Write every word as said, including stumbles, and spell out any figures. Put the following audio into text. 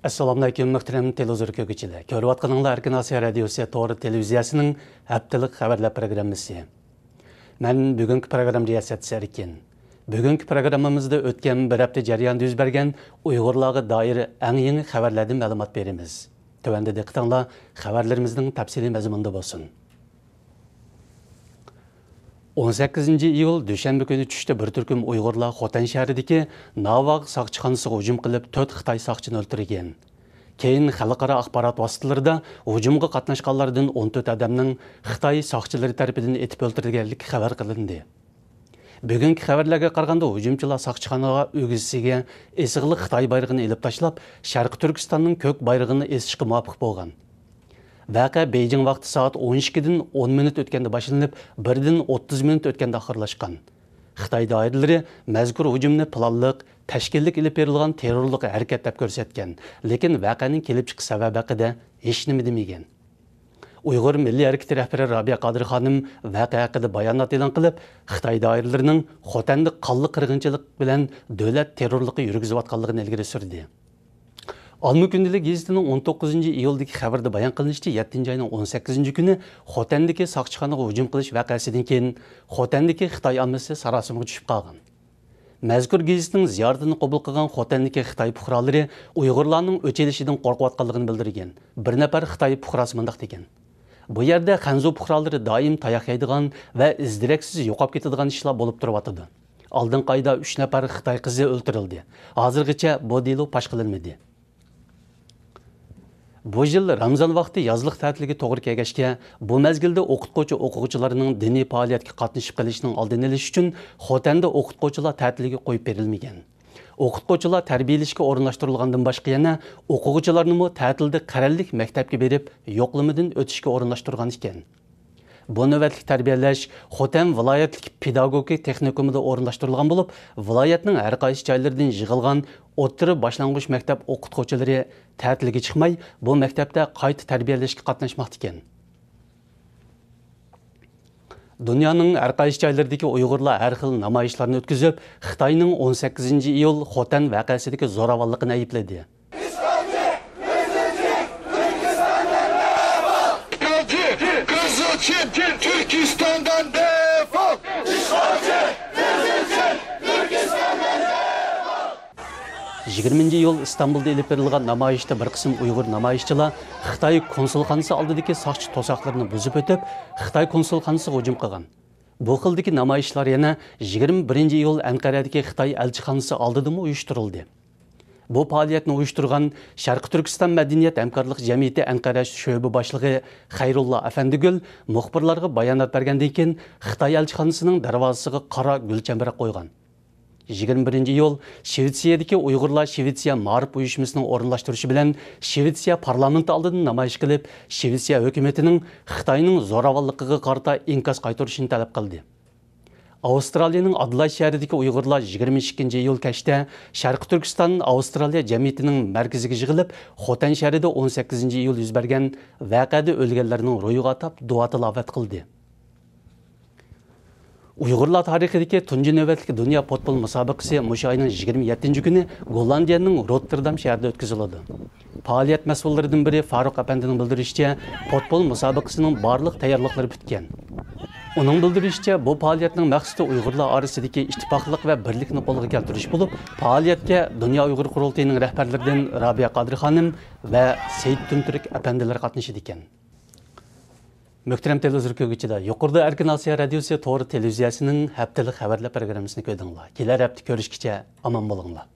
ئەسسالامۇئەلەيكۇم، مۆھتەرەم تېلېۋىزور كۆرگۈچىلەر. كۆرۈۋاتقىنىڭلار ئەركىن ئاسىيا رادىيوسى تور تېلېۋىزىيەسىنىڭ ھەپتىلىك خەۋەرلەر پروگراممىسى. مەن بۈگۈنكى پروگرامما رىياسەتچىسى ئەركىن. بۈگۈنكى پروگراممىمىزدا ئۆتكەن بىر ھەپتە جەريانىدا يۈز بەرگەن ئۇيغۇرلارغا دائىر ئەڭ يېڭى خەۋەرلەردىن مەلۇمات بېرىمىز. تۆۋەندە دىققىتىڭلار خەۋەرلىرىمىزنىڭ تەپسىلىي مەزمۇنىدا بولسۇن. ئون سەككىزىنچى ئىيۇل دۈشەنبە كۈنى چۈشتە بىر تۈركۈم ئۇيغۇرلار خوتەن شەھىرىدىكى ناۋاغ ساقچىخانىسىغا ھۇجۇم قىلىپ، تۆت خىتاي ساقچىنى ئۆلتۈرگەن. كېيىن خەلقئارا ئاخبارات ۋاسىتىلىرىدا ھۇجۇمغا قاتناشقانلاردىن ئون تۆت ئادەمنىڭ خىتاي ساقچىلىرى تەرىپىدىن ئېتىپ ئۆلتۈرۈلگەنلىكى خەۋەر قىلىندى. بۈگۈنكى خەۋەرلەرگە قارىغاندا، ھۇجۇمچىلار ساقچىخانىغا ئۆگزىسىگە ئېسىقلىق خىتاي بايرىقىنى ئېلىپ تاشلاپ، شەرقىي تۈركىستاننىڭ كۆك بايرىقىنى ئېسىشقا مۇۋاپىق بولغان. ۋەقە بېيجىڭ ۋاقتى سائەت ئون ئىككىدىن ئون مىنۇت ئۆتكەندە باشلىنىپ، بىردىن ئوتتۇز مىنۇت ئۆتكەندە ئاخىرلاشقان. خىتاي دائىرىلىرى مەزكۇر ھۇجۇمنى پىلانلىق، تەشكىللىك ئېلىپ بېرىلغان تېررورلۇق ھەرىكەت دەپ كۆرسەتكەن، لېكىن ۋەقەنىڭ كېلىپ چىقىش سەۋەبى ھەققىدە ھېچنېمە دېمىگەن. ئۇيغۇر مىللىي ھەرىكىتى رەھبىرى رابىيە قادىر خانىم ۋەقە ھەققىدە بايانات ئېلان قىلىپ، خىتاي دائىرىلىرىنىڭ خوتەندە قانلىق قىرغىنچىلىق بىلەن دۆلەت تېررورلۇقى يۈرگۈزۈۋاتقانلىقىنى ئىلگىرى سۈردى. ئالما كۈندىلىك گېزىتىنىڭ ئون توققۇزىنچى ئىيۇلدىكى خەۋىرىدە بايان قىلىنىشىچە، يەتتىنچى ئاينىڭ ئون سەككىزىنچى كۈنى خوتەندىكى ساقچىخانىغا ھۇجۇم قىلىش ۋەقەسىدىن كېيىن، خوتەندىكى خىتاي ئاممىسى ساراسىمىغا چۈشۈپ قالغان. مەزكۇر گېزىتنىڭ زىيارىتىنى قوبۇل قىلغان خوتەندىكى خىتاي پۇقرالىرى ئۇيغۇرلارنىڭ ئۆچ ئېلىشىدىن قورقۇۋاتقانلىقىنى بىلدۈرگەن. بىر نەپەر خىتاي پۇقراسى مۇنداق دېگەن: «بۇ يەردە خەنزۇ پۇقرالىرى دائىم تاياق يەيدىغان ۋە ئىز-دېرەكسىز يوقاپ كېتىدىغان ئىشلار بولۇپ تۇرۇۋاتىدۇ. ئالدىنقى ئايدا ئۈچ نەپەر خىتاي قىزى ئۆلتۈرۈلدى. ھازىرغىچە بۇ دېلو پاش قىلىنمىدى.» بۇ يىل رامزان ۋاقتى يازلىق تەتىلگە توغرا كەلگەچكە، بۇ مەزگىلدە ئوقۇتقۇچى ئوقۇغۇچىلارنىڭ دىنىي پائالىيەتكە قاتنىشىپ قېلىشىنىڭ ئالدىنى ئېلىش ئۈچۈن خوتەندە ئوقۇتقۇچىلار تەتىلگە قويۇپ بېرىلمىگەن. ئوقۇتقۇچىلار تەربىيەلەشكە ئورۇنلاشتۇرۇلغاندىن باشقا، يەنە ئوقۇغۇچىلارنىمۇ تەتىلدە قەرەللىك مەكتەپكە بېرىپ، يوقلىمىدىن ئۆتۈشكە ئورۇنلاشتۇرغان ئىكەن. بۇ نۆۋەتلىك تەربىيەلەش خوتەن ۋىلايەتلىك پېداگوگىك تېخنىكومىدا ئورۇنلاشتۇرۇلغان بولۇپ، ۋىلايەتنىڭ ھەر قايسى جايلىرىدىن يىغىلغان ئوتتۇرا باشلانغۇچ مەكتەپ ئوقۇتقۇچىلىرى تەتىلگە چىقماي، بۇ مەكتەپتە قايتا تەربىيەلەشكە قاتناشماقتا ئىكەن. دۇنيانىڭ ھەر قايسى جايلىرىدىكى ئۇيغۇرلار ھەر خىل نامايىشلارنى ئۆتكۈزۈپ، خىتاينىڭ ئون سەككىزىنچى ئىيۇل خوتەن ۋەقەسىدىكى زوراۋانلىقىنى ئەيىبلىدى. İşgalci, Kızılçin, Türkistan'dan defol! İşgalci, Kızılçin, Türkistan'dan defol! يىگىرمىنچى ئىيۇل ئىستانبۇلدا ئېلىپ بېرىلغان نامايىشتا بىر قىسىم ئۇيغۇر نامايىشچىلار خىتاي كونسۇلخانىسى ئالدىدىكى ساقچى توساقلىرىنى بۇزۇپ ئۆتۈپ، خىتاي كونسۇلخانىسىغا ھۇجۇم قىلغان. بۇ خىلدىكى نامايىشلار يەنە يىگىرمە بىرىنچى ئىيۇل ئەنقەرەدىكى خىتاي ئەلچىخانىسى ئالدىدىمۇ ئۇيۇشتۇرۇلدى. بۇ پائالىيەتنى ئۇيۇشتۇرغان شەرقىي تۈركىستان مەدەنىيەت ھەمكارلىق جەمئىيىتى ئەنقەرە شۆبە باشلىقى خەيرۇللا ئەفەندىگۈل مۇخبىرلارغا بايانات بەرگەندىن كېيىن، خىتاي ئەلچىخانىسىنىڭ دەرۋازىسىغا قارا گۈل چەمبىرەك قويغان. يىگىرمە بىرىنچى ئىيۇل شىۋېتسىيەدىكى ئۇيغۇرلار شىۋېتسىيە مائارىپ ئۇيۇشمىسىنىڭ ئورۇنلاشتۇرۇشى بىلەن شىۋېتسىيە پارلامېنتى ئالدىدا نامايىش قىلىپ، شىۋېتسىيە ھۆكۈمىتىنىڭ خىتاينىڭ زوراۋانلىقىغا قارىتا ئىنكاس قايتۇرۇشىنى تەلەپ قىلدى. ئاۋسترالىيىنىڭ ئادېلايد شەھىرىدىكى ئۇيغۇرلار يىگىرمە ئىككىنچى ئىيۇل كەچتە شەرقىي تۈركىستان ئاۋسترالىيە جەمئىيىتىنىڭ مەركىزىگە يىغىلىپ، خوتەن شەھىرىدە ئون سەككىزىنچى ئىيۇل يۈز بەرگەن ۋەقەدە ئۆلگەنلەرنىڭ روھىغا ئاتاپ دۇئا تىلاۋەت قىلدى. ئۇيغۇرلار تارىخىدىكى تۇنجى نۆۋەتلىك دۇنيا پۇتبول مۇسابىقىسى مۇشۇ ئاينىڭ يىگىرمە يەتتىنچى كۈنى گوللاندىيەنىڭ روتتېردام شەھىرىدە ئۆتكۈزۈلىدۇ. پائالىيەت مەسئۇللىرىدىن بىرى فاروق ئەپەندىنىڭ بىلدۈرۈشىچە، پۇتبول مۇسابىقىسىنىڭ بارلىق تەييارلىقلىرى پۈتكەن. ئۇنىڭ بىلدۈرۈشىچە، بۇ پائالىيەتنىڭ مەقسىتى ئۇيغۇرلار ئارىسىدىكى ئىتتىپاقلىق ۋە بىرلىكنى قولغا كەلتۈرۈش بولۇپ، پائالىيەتكە دۇنيا ئۇيغۇر قۇرۇلتىيىنىڭ رەھبەرلىرىدىن رابىيە قادىر خانىم ۋە سېيىت تۈنتۈرك ئەپەندىلەر قاتنىشىدىكەن. مۆھتەرەم تېلېۋىزور كۆرگۈچىلەر، يۇقىرىدا ئەركىن ئاسىيا رادىيوسى تور تېلېۋىزىيەسىنىڭ ھەپتىلىك خەۋەرلەر پروگراممىسىنى كۆردۈڭلار. كېلەر ھەپتە كۆرۈشكىچە ئامان بولۇڭلار.